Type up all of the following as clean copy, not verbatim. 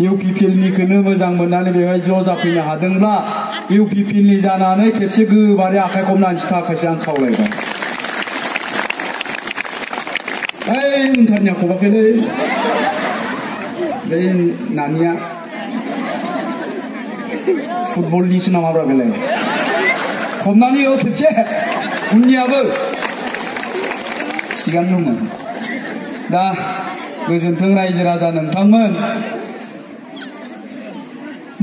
इउपिपिएलनिखौनो मोजां मोननानै बेवहाय ज' जाफैनो हादोंब्ला इउपिपिएलनि जानानै खेबसे गोबारै आखाइ खबनानै थाखायसो आं खावलायबाय। ओइ उनथारनिया खबाखैलै बै नानिया फुटबलनिसो नामाब्रा बेलाय खबनानै हो खेबसे उननियाबो थिगानो दंमोन। दा गोजोन्थों रायजो राजा नोंथांमोन।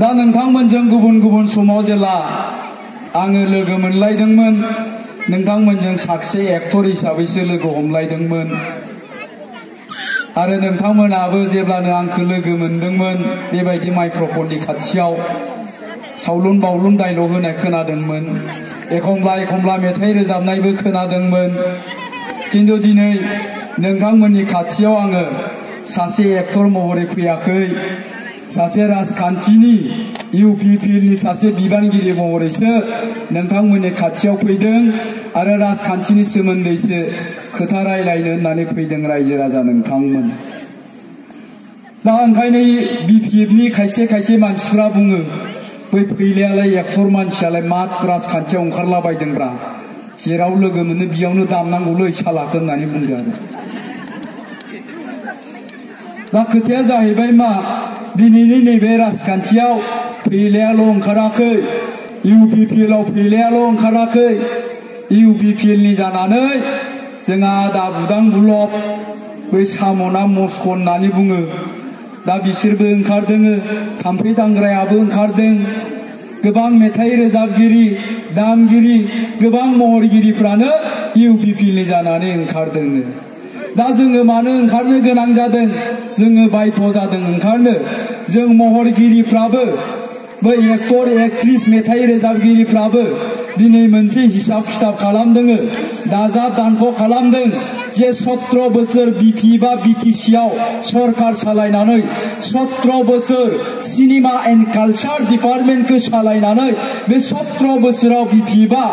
दा नोंथांमोनजों गुबुन गुबुन समाव जेला आङो लोगो मोनलायदोंमोन नोंथांमोनजों सासे एक्टर हिसाबैसो लोगो हमलायदोंमोन आरो नोंथांमोनाबो जेब्लानो आंखौ लोगो मोनदोंमोन बेबायदि माइक्र'फननि खाथियाव सावलुन बावलुन डायलग होनाय खोनादोंमोन, एखमब्ला एखमब्ला मेथाइ रोजाबनायबो खोनादोंमोन। किन्तु दिनै नोंथांमोननि खाथियाव आङो सासे एक्टर महरै फैयाखै, सासे राजखान्थिनि इउपिपिएलनि सासे बिबानगिरि महरैसो नोंथांमोननि खाथियाव फैदों आरो राजखान्थिनि सोमोन्दैसो खोथा रायलायनो होननानै फैदों रायजो राजा नोंथांमोन। दा ओंखायनो बिपिएफनि खायसे खायसे मानसिफ्रा बुङो बै फैलायालाय एक्टर मानसियालाय मा राजखान्थियाव ओंखारलाबायदोंब्रा, जेराव लोगो मोनो बियावनो दामनांगौलै सालाखौ होननानै बुंदों आरो। दा खोथाया जाहैबाय मा, दिनैनि नैबे राजखान्थियाव फैलायाल' ओंखाराखै, इउपिपिएलआव फैलायाल' ओंखाराखै, इउपिपिएलनि जानानै जोंहा दा बुदां बुलब बै साम'ना मस्क' होननानै बुङो, दा बिसोरबो ओंखारदों, थाम्फै दांग्रायाबो ओंखारदों, गोबां मेथाइ रोजाबगिरि दामगिरि गोबां महरगिरिफ्रानो इउपिपिएलनि जानानै ओंखारदों। दा जोङो मानो ओंखारनो गोनां जादों? जोङो बायध' जादों ओंखारनो। जों महरगिरिफ्राबो बै एक्टर एक्ट्रिस मेथाइ रोजाबगिरिफ्राबो दिनै मोनसे हिसाब खिथाब खालामदों, दाजाब दानख' खालामदों जे 17 बोसोर बिपिएफआ बिटिसिआव सरकार सालायनानै 17 बोसोर सिनेमा एन्ड कालचार डिपार्टमेन्टखौ सालायनानै बे 17 बोसोराव बिपिएफआ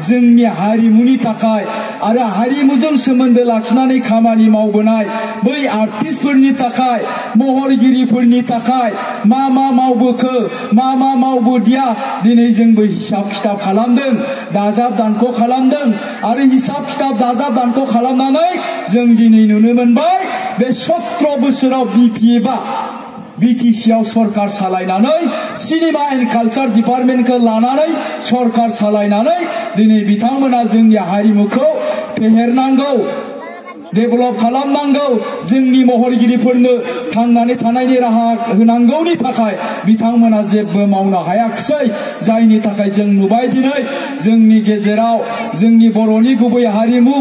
जोंनि हारिमुनि थाखाय आरो हारिमुजों सोमोन्दो लाखिनानै खामानि मावबोनाय बै आर्टिस्टफोरनि थाखाय, महरगिरिफोरनि थाखाय मा मा मावबोखो, मा मा मावबोदिया दिनै जोंबो हिसाब खिथाब खालामदों, दाजाब दानख' खालामदों आरो हिसाब खिथाब दाजाब दानख' खालामनानै जों दिनै नुनो मोनबाय बे 17 बोसोराव बिपिएफआ बिटिसिआव सरकार सालायनानै सिनेमा एन्ड कालचार डिपार्टमेन्टखौ लानानै सरकार सालायनानै दिनै बिथांमोना जोंनि हारिमुखौ फेहेरनांगौ, डेभेलप खालामनांगौ, जोंनि महरगिरिफोरनो थांनानै थानायनि राहा होनांगौनि थाखाय बिथांमोना जेबो मावनो हायाखिसै। जायनि थाखाय जों नुबाय दिनै जोंनि गेजेराव जोंनि बर'नि गुबै हारिमु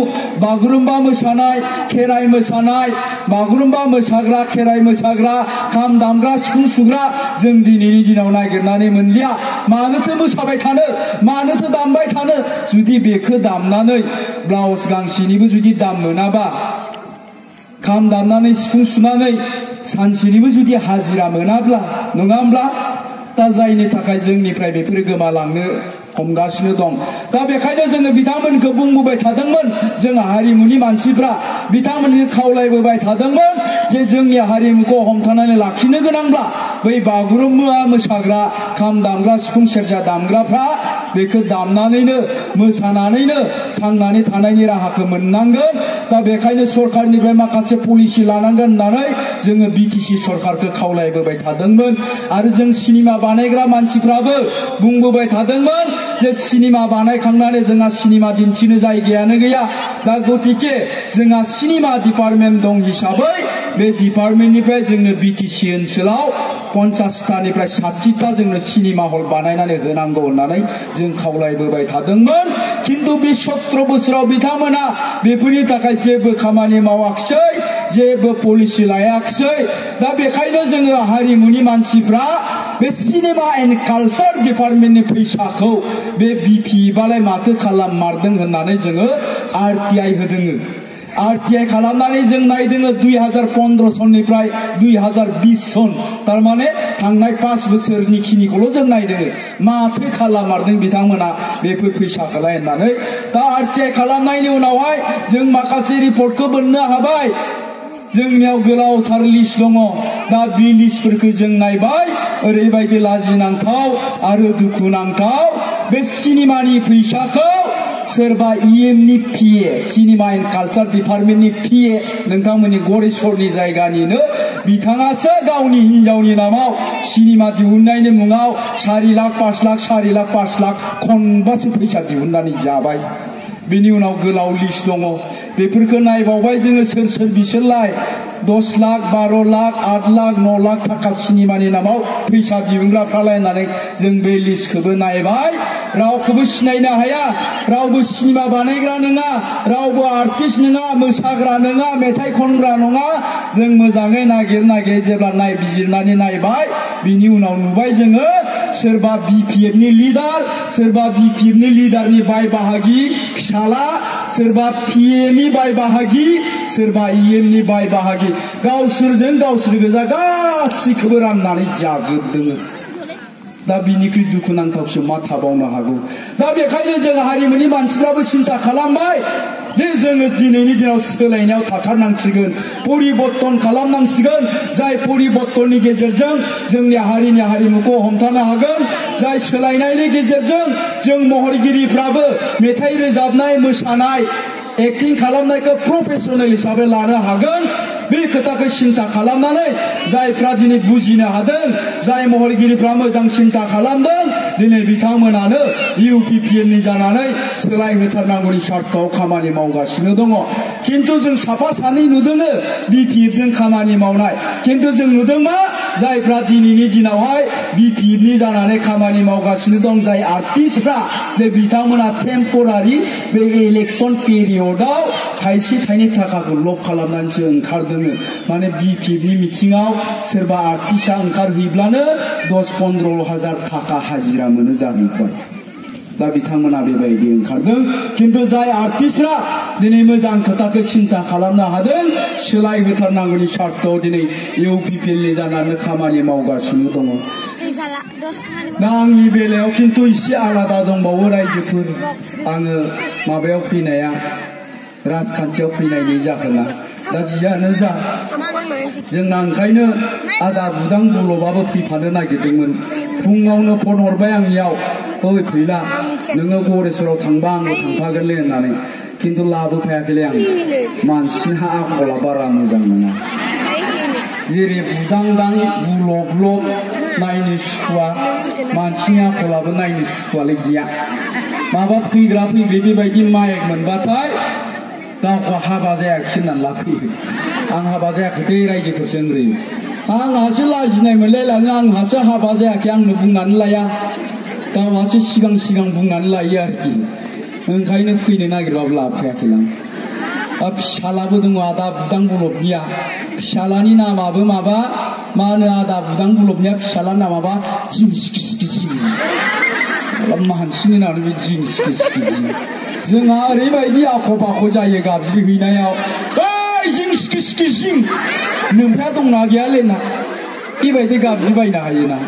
बागुरुम्बा मोसानाय, खेराइ मोसानाय, बागुरुम्बा मोसाग्रा, खेराइ मोसाग्रा, खाम दामग्रा, सिफुं सुग्रा जों दिनैनि दिनाव नागिरनानै मोनलिया। मानोथो मोसाबाय थानो, मानोथो दामबाय थानो? जुदि बेखौ दामनानै ब्लाउस गांसेनिबो जुदि दाम मोनाबा, खाम दामनानै सिफुं सुनानै सानसेनिबो जुदि हाजिरा मोनाब्ला, नङा होमब्ला? दा जायनि थाखाय जोंनिफ्राय बेफोरो गोमालांनो हमगासिनो दं। दा बेखायनो जोङो बिथांमोनखौ बुंबोबाय थादोंमोन, जों हारिमुनि मानसिफ्रा बिथांमोनखौ खावलायबोबाय थादोंमोन जे जोंनि हारिमुखौ हमथानानै लाखिनो गोनांब्ला बै बागुरुम्बा मोसाग्रा, खाम दामग्रा, सिफुं सेरजा दामग्राफ्रा बेखौ दामनानैनो मोसानानैनो थांनानै थानायनि राहाखौ मोननांगोन। दा बेखायनो सरकारनिफ्राय माखासे पलिसि लानांगोन होननानै जोङो बिटिसि सरकारखौ खावलायबोबाय थादोंमोन आरो जों सिनेमा बानायग्रा मानसिफ्राबो बुंबोबाय थादोंमोन जे सिनेमा बानायखांनानै जोंहा सिनेमा दिन्थिनो जायगायानो गैया। दा गतिके जोंहा सिनेमा डिपार्टमेन्ट दं हिसाबै बे डिपार्टमेन्टनिफ्राय जोंनो बिटिसि ओनसोलाव 50टानिफ्राय 60टा जोंनो सिनेमा हल बानायनानै होनांगौ होननानै जों खावलायबोबाय थादोंमोन। किन्तु बे 17 बोसोराव बिथांमोना बेफोरनि थाखाय जेबो खामानि मावाखिसै, जेबो पलिसि लायाखिसै। दा बेखायनो जोङो हारिमुनि मानसिफ्रा बे सिनेमा एन्ड कालचार डिपार्टमेन्टनि फैसाखौ बे बिपिएफआलाय माथो खालाममारदों होननानै जोङो आरटिआइ होदों। आरटिआइ खालामनानै जों नायदों 2015 सननिफ्राय 2020 सन, थारमाने थांनाय 5 बोसोरनि खिनिखौल' जों नायदों माथो खालाममारदों बिथांमोना बेफोर फैसाखौलाय होननानै। दा आरटिआइ खालामनायनि उनावहाय जों माखासे रिपर्टखौ मोननो हाबाय। जोंनियाव गोलावथार लिस्ट दङ। दा बिलिसफोरखौ जों नायबाय ओरैबायदि लाजिनांथाव आरो दुखुनांथाव बे सिनेमानि फैसाखौ सोरबा इएमनि पिए सिनेमा एन्ड कालचार डिपार्टमेन्टनि पिए नोंथांमोननि गरेस्वरनि जायगानिनो बिथाङासो गावनि हिनजावनि नामाव सिनेमा दिहुननायनि मुङाव 4 लाख 5 लाख 4 लाख 5 लाख खनबासो फैसा दिहुननानै जाबाय। बेनि उनाव गोलाव लिस्ट दङ बेफोरखौ नायबावबाय जोङो सोर सोर बिसोरलाय 10 लाख 12 लाख 8 लाख 9 लाख थाखा सिनेमानि नामाव फैसा दिहुनग्राफ्रालाय होननानै जों बे लिस्टखौबो नायबाय रावखौबो सिनायनो हाया रावबो सिनेमा बानायग्रा नङा रावबो आर्टिस्ट नङा मोसाग्रा नङा मेथाइ खनग्रा नङा जों मोजाङै नागिर जेब्ला नायबिजिरनानै नायबाय बिनि उनाव नुबाय जोङो सोरबा बिपिएफनि लिडार सोरबा बिपिएफनि लिडारनि बाय बाहागि फिसाला सोरबा पिएनि बाय बाहागि सोरबा इएमनि बाय बाहागि गावसोरजों गावसोर गोजा गासिखौबो राननानै जाजोबदों। दा बिनिख्रुइ दुखुनांथावसो मा थाबावनो हागौ। दा बेखायनो जों हारिमुनि मानसिफ्राबो सिन्ता खालामबाय दे जोङो दिनैनि दिनाव सोलायनायाव थाथारनांसिगोन परिबर्तन खालामनांसिगोन जाय परिबर्तननि गेजेरजों जोंनि हारिनि हारिमुखौ हमथानो हागोन जाय सोलायनायनि गेजेरजों जों महरगिरिफ्राबो मेथाइ रोजाबनाय मोसानाय एक्टिं खालामनायखौ प्रफेसनेल हिसाबै लानो हागोन बे खोथाखौ सिन्ता खालामनानै जायफ्रा दिनै बुजिनो हादों जाय महरगिरिफ्रा मोजां सिन्ता खालामदों दिनै बिथांमोनानो इउपिपिएलनि जानानै सोलायहोथारनांगौनि सार्थआव खामानि मावगासिनो दङ। खिन्थु जों साफा सानै नुदोंनो बिपिएफजों खामानि मावनाय खिन्थु जों नुदों मा जायफ्रा दिनैनि दिनावहाय बिपिएफनि जानानै खामानि मावगासिनो दं जाय आर्टिस्टफ्रा बे बिथांमोना टेम्परारि बे इलेक्सन पिरियडआव थाइसे थाइनै थाखाखौ लब खालामनानैसो ओंखारदों माने बिपिएफनि मिथिङाव सोरबा आर्टिस्टआ ओंखारहैब्लानो 10-15 हाजार थाखा हाजिरा मोनो जाहैबाय। दा बिथांमोना बेबायदि ओंखारदों खिन्थु जाय आर्टिस्टफ्रा दिनै मोजां खोथाखौ सिन्ता खालामनो हादों सोलायहोथारनांगौनि सार्थआव दिनै इउपिपिएलनि जानानै खामानि मावगासिनो दङ। दा आंनि बेलायाव खिन्थु एसे आलादा दंबावो रायजोफोर आङो माबायाव फैनाया राजखान्थियाव फैनायनि जाहोना दा जियानो जा जोंना ओंखायनो आदा बुदां बुलबाबो फैफानो नागिरदोंमोन फुङावनो फन हरबाय आंनियाव ओइ फैला नोङो गरेस्वराव थांबा आंबो थांफागोनलै होननानै खिन्थु लाबोफायाखैलै आं मानसिहा आखला बारा मोजां नङा जेरै बुदांदां बुलब नायनो सुखुवा मानसिनि आखलाबो नायनो सुखुवालै गैया माबा फैग्रा बेबायदि माइक मोनबाथाय गावखौ हाबा जायाखिसै होननानै लाफैयो आं हाबा जायाखै रायजोफोरजों होनग्रोयो आंहासो लाजिनाय मोनलायलाङो आंहासो हाबा जायाखै आंनो बुंनानै लाया गावहासो सिगां बुंनानै लायो आरोखि ओंखायनो फैनो नागिरबाबो लाफैयाखैलां फिसालाबो दङ आदा बुदां बुलबनिया फिसालानि नामाबो माबा मा होनो आदा बुदां बुलबनिया फिसालानि नामाबा जिं सिखि मानसिनि नाम बे जिं सिखि जोंहा ओरैबायदि आख' फाख' जायो गाबज्रिहैनायाव ओइ जिं सिखि जिं नोमफ्रा दंना गैयालै ना बेबायदि गाबज्रिबायनो हायोना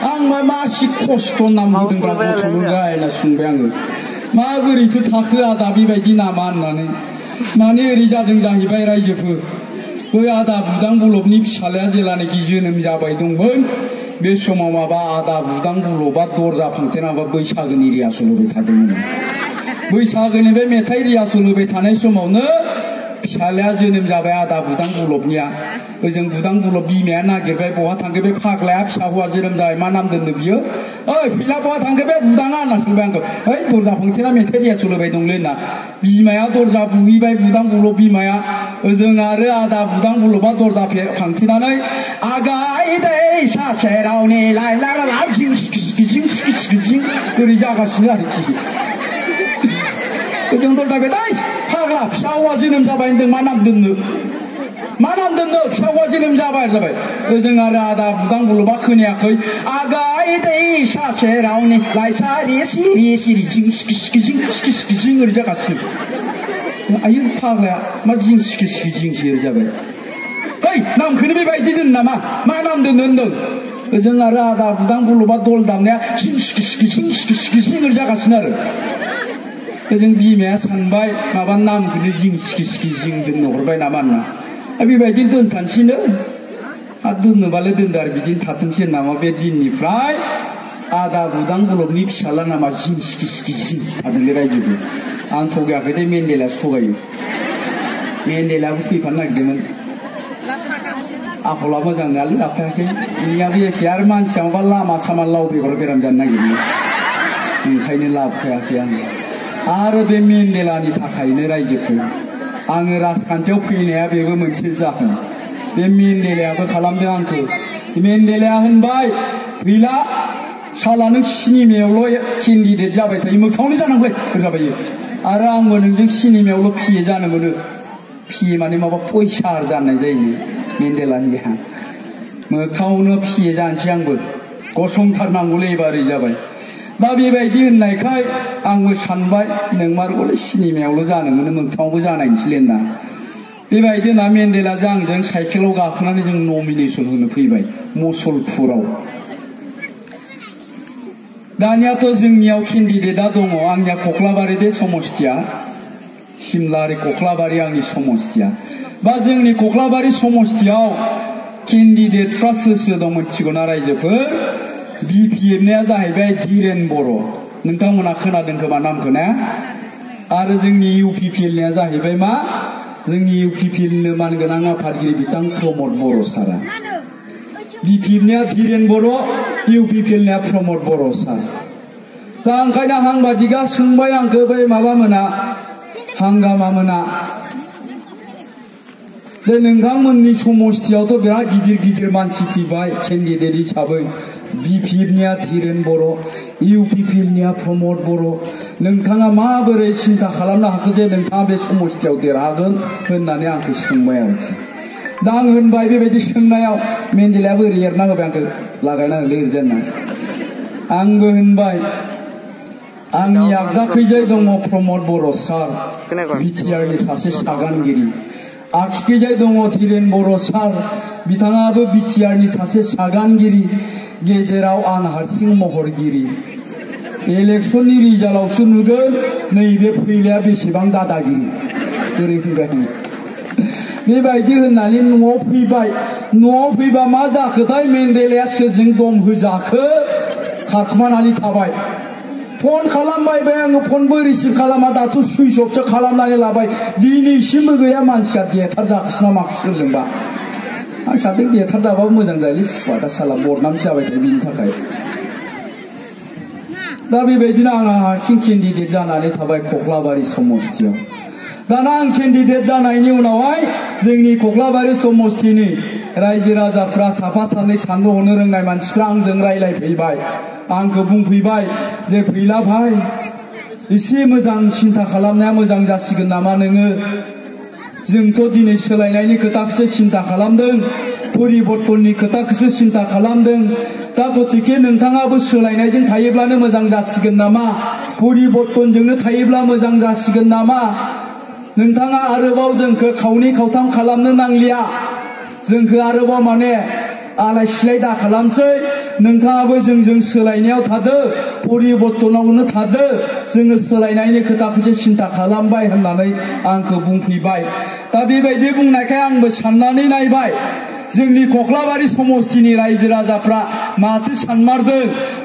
आं मासि खस्थ' नाम होदोंब्रा गथ'नो रायना सोंबाय आङो माबोरैथो थाखो आदा बेबायदि नामा होननानै माने ओरै जादों जाहैबाय रायजोफोर बै आदा बुदां बुलबनि फिसालाया जेलानाखि जोनोम जाबाय दंमोन बे समाव माबा आदा बुदां बुलबा दरजा फांथेनाबा बैसागोनि रिहार्सेल होबाय थादोंमोन बैसागोनि बे मेथाइ रिहार्सेल होबाय थानाय समावनो फिसालाया जोनोम जाबाय आदा बुदां बुलबनिया ओजों बुदां बुलब बिमाया नागिरबाय बहा थांखो बे फाग्लाया फिसा हौवा जोनोम जाबाय मा नाम दोननो बियो ओइ फैला बहा थांखो बे बुदाङा होनना सोंबाय आंखौ ओइ दरजा फांथेना मेथाइ रिहार्सेल होबाय दंलै होनना बिमाया दरजा बुहैबाय बुदां बुलब बिमाया ओजों आरो आदा बुदां बुलबा दरजा फांथेनानै आगाय दै सासे रावनि लायला जिं सिखि ओरै जागासिनो आरोखि ओजों दरजा बेदाय फाग्ला फिसा हौवा जोनोम जाबाय होनदों मा नाम दोननो फिसा हौवा जोनोम जाबाय ओजों आरो आदा बुदां बुलबा खोनायाखै आगाय दै सासे रावनि लायसारि सिरि जिं सिखि ओरै जागासिनो आयु फाग्लाया मा जिं सिखि जिंसि ओरै जाबाय है नामखौनो बेबायदि दोन नामा मा नाम दोननो होनदों ओजों आरो आदा बुदां बुलबा दल दामनाया जिं सिखि ओरै जागासिनो आरो ओजों बिमाया सानबाय माबा नामखौनो जिं सिखि दोननो हरबाय नामा होनना बेबायदि दोनथानसैनो दोननोबालाय दोनदो आरो बिदिनो थाथोंसै नामा बे दिननिफ्राय आदा बुदां गलबनि फिसाला नामा जिं सिखि सिखि जिं थादोंलै रायजोबो आं थगायाखै दे मेन्डेलासो थगायो मेन्डेलाबो फैफानो नागिरदोंमोन आखला मोजां नालाय लाफायाखै इनियाबो एखे आरो मानसिया माबा लामा सामा लाव बेगर बेराम जानो नागिरो ओंखायनो लाबोखायाखै आं आरो बे मेन्डेलानि थाखायनो रायजोखौ आङो राजखान्थियाव फैनाया बेबो मोनसे जाहोन बे मेन्डेलायाबो खालामदों आंखौ मेन्डेलाया होनबाय गैला साला नों सिनेमायावल' केन्डिडेट जाबाय थायो मोगथाङावनो जानांबाय जाबायो आरो आंबो नोंजों सिनेमायावल' पिए जानो मोनो पिए माने माबा फैसा जानाय जायोनो मेन्डेलानिया मोगथाङावनो पिए जानोसै आंबो गसंथारनांगौलै एबारै जाबाय दा बेबायदि होननायखाय आंबो सानबाय नोंमारगौलै सिनेमायावल' जानो मोनो मोगथाङावबो जानायनोसैलै होनना बेबायदि होनना मेन्डेलाजों आंजों साइकेलाव गाखोनानै जों नमिनेसन होनो फैबाय मसलपुराव दानियाथ' जोंनियाव केन्डिडेटआ दङ आंनिया कख्लाबारि दे समस्तिया सिमलारि कख्लाबारि आंनि समस्तिया बा जोंनि कख्लाबारि समस्तियाव केन्डिडेटफ्रा सोर दं मिथिगौना रायजोफोर बिपिएफनिया जाहैबाय धीरेन बर' नोंथांमोना खोनादों खोमा नामखौ ना आरो जोंनि इउपिपिएलनिया जाहैबाय मा जोंनि इउपिपिएलनो मानगोनां आफादगिरि बिथां प्रमद बर' सारा बिपिएफनिया धीरेन बर' इउपिपिएलनिया प्रमद बर' सार दा ओंखायनो हांबादिगा सोंबाय आंखौ बै माबा मोना हांगामा मोना बे नोंथांमोननि समस्तियावथ' बिराद गिदिर गिदिर मानसि फैबाय केन्डिडेट हिसाबै बिपिएफनिया धीरेन बर' इउपिपिएलनिया प्रमद बर' नोंथाङा माबोरै सिन्था खालामनो हाखो जे नोंथाङा बे समस्तियाव देरहागोन होननानै आंखौ सोंबाय आरोखि दा आं होनबाय बेबायदि सोंनायाव मेन्डेलायाबो ओरै एरना होबाय आंखौ लागायना होलै ओरैजाना आंबो होनबाय आंनि आगदाखैजाय दङ प्रमद बर' सार बिटिआरनि सासे सागानगिरि आखिखैजाय दङ धीरेन बर' सार बिथाङाबो बिटिआरनि सासे सागानगिरि गेजेराव आं हारसिं महरगिरि इलेक्सननि रिजाल्टआवसो नुगोन नैबे फैलाया बेसेबां दादागिरि ओरै होनबाय बेबायदि होननानै न'आव फैबा मा जाखोथाय मेन्डेलाया सोरजों दम होजाखो खारखुमानानै थाबाय फन खालामबाय आङो फनबो रिसिभ खालामा दाथ' सुइच अफसो खालामनानै लाबाय दिनैसिमबो गैया मानसिया देथार जाखोसै ना माखो सोरजोंबा आं सानदों देथार जाबाबो मोजां जायोलै फुवा दा साला बदनामसो जाबाय थायो बिनि थाखाय दा बेबायदिनो आंहा हारसिं केन्डिडेट जानानै थाबाय कख्लाबारि समस्तियाव दाना आं केन्डिडेट जानायनि उनावहाय जोंनि कख्लाबारि समस्तिनि रायजो राजाफ्रा साफा सानै साननो हनो रोंनाय मानसिफ्रा आंजों रायलायफैबाय आंखौ बुंफैबाय जे फैला भाई एसे मोजां सिन्था खालामनाया मोजां जासिगोन नामा नोङो जोंथ' दिनै सोलायनायनि खोथाखौसो सिन्था खालामदों परिबर्तननि खोथाखौसो सिन्था खालामदों दा गतिके नोंथाङाबो सोलायनायजों थायोब्लानो मोजां जासिगोन नामा परिबर्तनजोंनो थायोब्ला मोजां जासिगोन नामा नोंथाङा आरोबाव जोंखौ खावनै खावथाम खालामनो नांलिया जोंखौ आरोबाव माने आलाय सिलाय दा खालामसै नोंथाङाबो जोंजों सोलायनायाव थादो परिबर्तनावनो थादो जोङो सोलायनायनि खोथाखौसो सिन्था खालामबाय होननानै आंखौ बुंफैबाय दा बेबायदि बुंनायखाय आंबो साननानै नायबाय जोंनि कख्लाबारि समस्तिनि रायजो राजाफ्रा माथो सानमारदों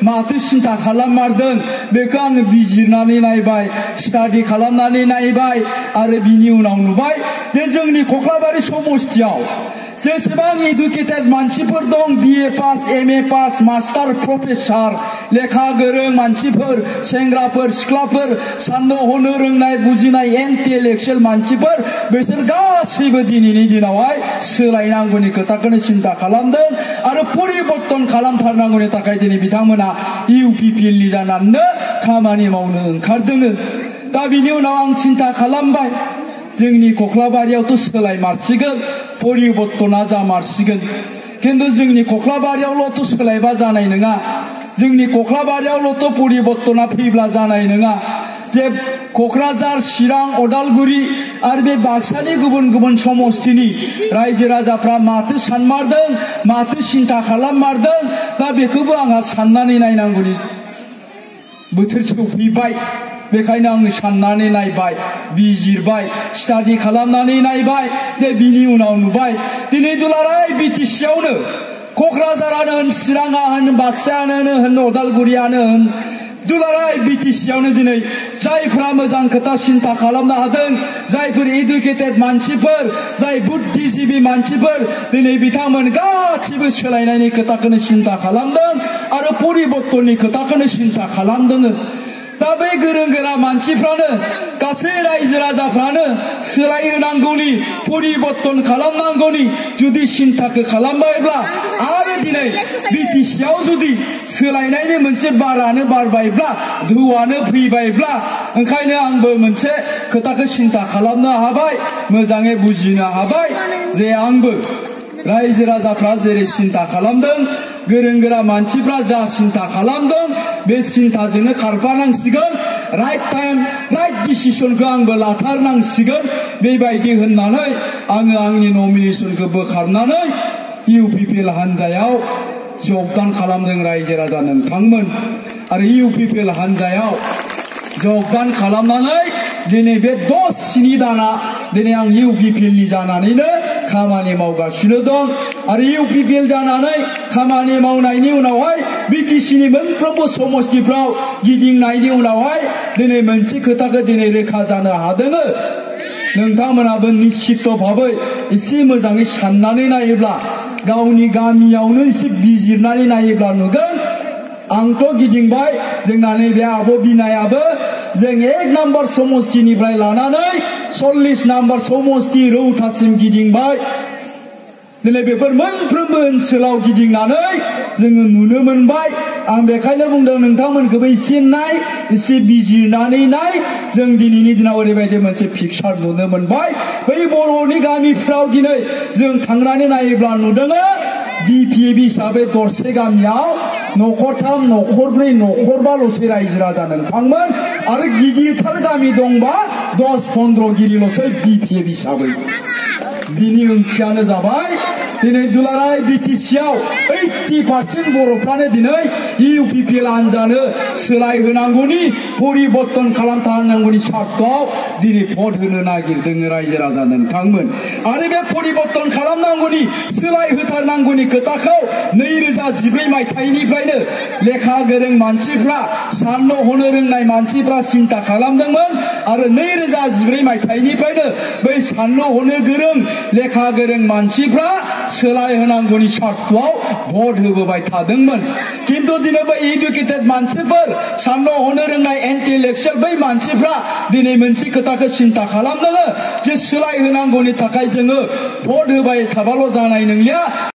माथो सिन्था खालाममारदों बेखौ आङो बिजिरनानै नायबाय स्टाडि खालामनानै नायबाय आरो बिनि उनाव नुबाय जे जोंनि कख्लाबारि समस्तियाव जेसेबां इडुकेटेड मानसिफोर दं BA pass MA pass master professor लेखा गोरों मानसिफोर सेंग्राफोर सिख्लाफोर साननो हनो रोंनाय बुजिनाय इन्टेलेक्चुएल मानसिफोर बिसोर गासैबो दिनैनि दिनावहाय सोलायनांगौनि खोथाखौनो सिन्था खालामदों आरो परिबर्तन खालामथारनांगौनि थाखाय दिनै बिथांमोना इउपिपिएलनि जानानैनो खामानि मावनो ओंखारदों दा बिनि उनाव आं सिन्था खालामबाय जोंनि कख्लाबारियावथ' सोलायमारसिगोन परिबर्तना जामारसिगोन खिन्थु जोंनि कख्लाबारियावल'थ' सोलायबा जानाय नङा जोंनि कख्लाबारियावल'थ' परिबर्तना फैब्ला जानाय नङा जे क'क्राझार चिरां उदालगुरि आरो बे बाक्सानि गुबुन गुबुन समस्तिनि रायजो राजाफ्रा माथो सानमारदों माथो सिन्था खालाममारदों दा बेखौबो आंहा साननानै नायनांगौनि बोथोर सौफैबाय बेखायनो आं साननानै नायबाय बिजिरबाय स्टाडि खालामनानै नायबाय दे बिनि उनाव नुबाय दिनै दुलाराय बिटिसियावनो क'क्राझारानो होन चिराङा होन बाक्सायानो होन उदालगुरियानो होन दुलाराय बिटिसियावनो दिनै जायफ्रा मोजां खोथा सिन्था खालामनो हादों जायफोर एडुकेटेड मानसिफोर जाय बुद्धिजीबी मानसिफोर दिनै बिथांमोन गासिबो सोलायनायनि खोथाखौनो सिन्था खालामदों आरो परिबर्तननि खोथाखौनो सिन्था खालामदों दा बे गोरों गोरा मानसिफ्रानो गासै रायजो राजाफ्रानो सोलायहोनांगौनि परिबर्तन खालामनांगौनि जुदि सिन्ताखौ खालामबायब्ला आरो दिनै बिटिसियाव जुदि सोलायनायनि मोनसे बारानो बारबायब्ला धुवानो फैबायब्ला ओंखायनो आंबो मोनसे खोथाखौ सिन्ता खालामनो हाबाय मोजाङै बुजिनो हाबाय जे आंबो रायजो राजाफ्रा जेरै सिन्ता खालामदों गोरों गोरा मानसिफ्रा जा सिन्ता खालामदों बे सिन्ताजोंनो खारफानांसिगोन राइट टाइम राइट डिसिसनखौ आंबो लाथारनांसिगोन बेबायदि होननानै आङो आंनि नमिनेसनखौ बोखारनानै इउपिपिएल हान्जायाव जगदान खालामदों रायजो राजा नोंथांमोन आरो इउपिपिएल हान्जायाव जगदान खालामनानै दिनै बे 10 स्नि दाना दिनै आं इउपिपिएलनि जानानैनो खामानि मावगासिनो दं आरो इउपिपिएल जानानै खामानि मावनायनि उनावहाय बिटिसिनि मोनफ्रोमबो समस्तिफ्राव गिदिंनायनि उनावहाय दिनै मोनसे खोथाखौ दिनै रोखा जानो हादों नोंथांमोनाबो निश्चित भाबै एसे मोजाङै साननानै नायोब्ला गावनि गामियावनो एसे बिजिरनानै नायोब्ला नुगोन आंथ' गिदिंबाय जोंना नैबे आब' बिनायाबो जों 1 नम्बर समस्तिनिफ्राय लानानै 40 नम्बर समस्ति रौतासिम गिदिंबाय दिनै बेफोर मोनफ्रोमबो ओनसोलाव गिदिंनानै जोङो नुनो मोनबाय आं बेखायनो बुंदों नोंथांमोनखौबो एसे नाय एसे बिजिरनानै नाय जों दिनैनि दिनाव ओरैबायदि मोनसे पिक्सार नुनो मोनबाय बै बर'नि गामिफ्राव दिनै जों थांनानै नायोब्ला नुदों बिपिएफ हिसाबै दरसे गामियाव न'खरथाम न'खरब्रै न'खरबाल'सै रायजो राजा नोंथांमोन आरो गिदिरथार गामि दंबा 10-15 गिरिल'सै बिपिएफ हिसाबै बिनि ओंथियानो जाबाय दिनै दुलाराय बिटिसियाव 80% बर'फ्रानो दिनै इउपिपिएल हान्जानो सोलायहोनांगौनि परिबर्तन खालामथारनांगौनि सार्थआव दिनै भट होनो नागिरदों रायजो राजा नोंथांमोन आरो बे परिबर्तन खालामनांगौनि सोलायहोथारनांगौनि खोथाखौ 2014 मायथाइनिफ्रायनो लेखा गोरों मानसिफ्रा साननो हनो रोंनाय मानसिफ्रा सिन्ता खालामदोंमोन आरो 2014 मायथाइनिफ्रायनो बै साननो हनो गोरों लेखा गोरों मानसिफ्रा सोलायहोनांगौनि सार्थआव भट होबोबाय थादोंमोन किन्तु दिनै बै एडुकेटेड मानसिफोर साननो हनो रोंनाय इन्टेलेक्चुवेल बै मानसिफ्रा दिनै मोनसे खोथाखौ सिन्ता खालामदों जे सोलायहोनांगौनि थाखाय जोङो भट होबाय थाबाल' जानाय नंलिया